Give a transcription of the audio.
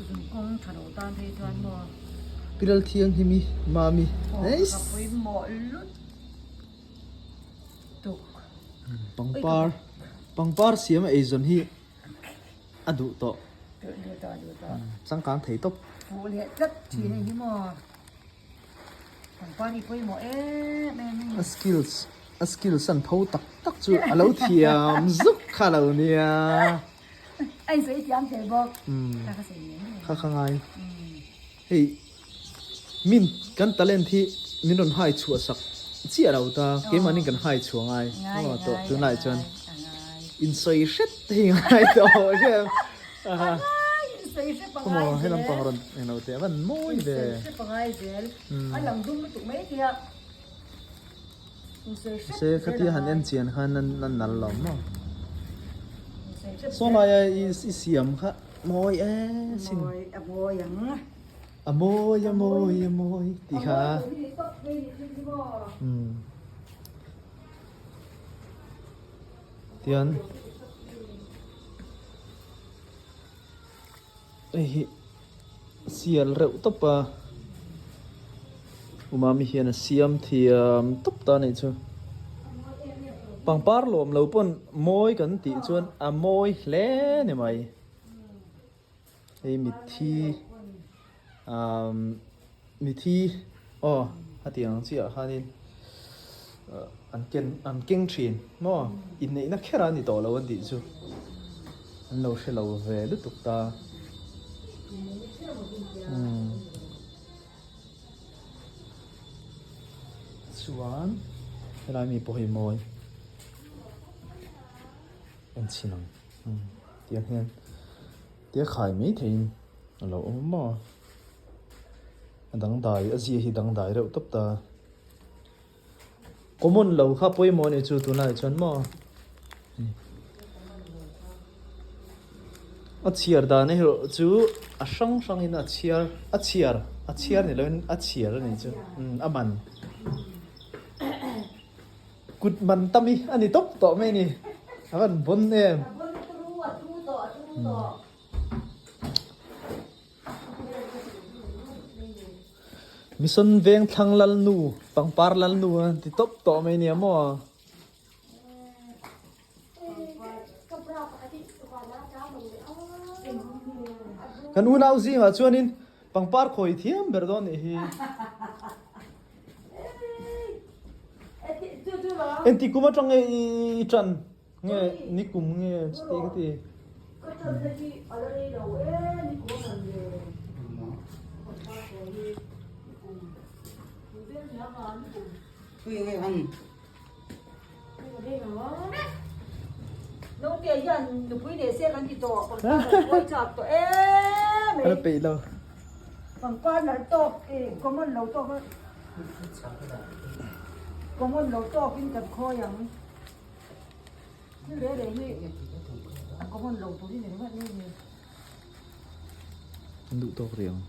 Zungkawng tha lo tan phei chuan maw. Pi Lalthianghimi Mami. Nice. Ka pawimawh lut tuk. Pangpar pangpar siam a eizawn hi a duh tawh. Duh tawh duh tawh. Changkang thei tawp. Fuh leh tlat thin hei hi maw. Pangpar hi pawimawh em em a ni. A skills a skills an tho tak tak chu a lo thiam zuk kha lo nia. A insawi thiam thei bawk. Kha ka sawi ngei ngei. Kha kha ngai. Hei min kan talent hi min rawn hai chhuah sak chiah lo ta keimahni kan hai chhuah ngai aw tawh tunlai chuan insawi hret te hi ngai tawh hriat khaw he lampang rawn englo teh a van mawi ve se khatia han en chian khan a nal lo maw saw laia i siam kha mawi em sin. A mawi a mawi a mawi tih kha umm tian hei hi sial reuh tawp a umami hian a siam thiam tawp ta a nih chu pangpar lawm lo pawn mawi kan tih chuan a mawi hle ni mai. Hei mitthi umm mitthi aw a tih ang chiah khanin an ken an keng thin maw inneihna kher a ni tawh lo an tih chu an lo hre lo ve lutuk ta umm chuan helai mi pawh hi mawi en chhin ang. Tiang hian tia khai mai theiin a lo awm maw a dangdai a zia hi dangdai reuh tawp ta common lo kha pawimawh a nih chu tunlaiah chuan maw a chhiar dan erawh chu a hrang hrangin a chhiar a chhiar a chhiar ni loin a chhiar a nih chu a man. Kut man tam hi a ni tawp tawh mai a ni. A van bawn em. Mission veng thlang lal nu, pangpar lal nu a ti tawp tawh mai nia maw. Kan unau zingah chuanin pangpar khawi thiam ber dawn nih hi. Engti kum atang nge i tan nge ni kum nge chuti ka ti. A peih lo. An duh tawk rih ang.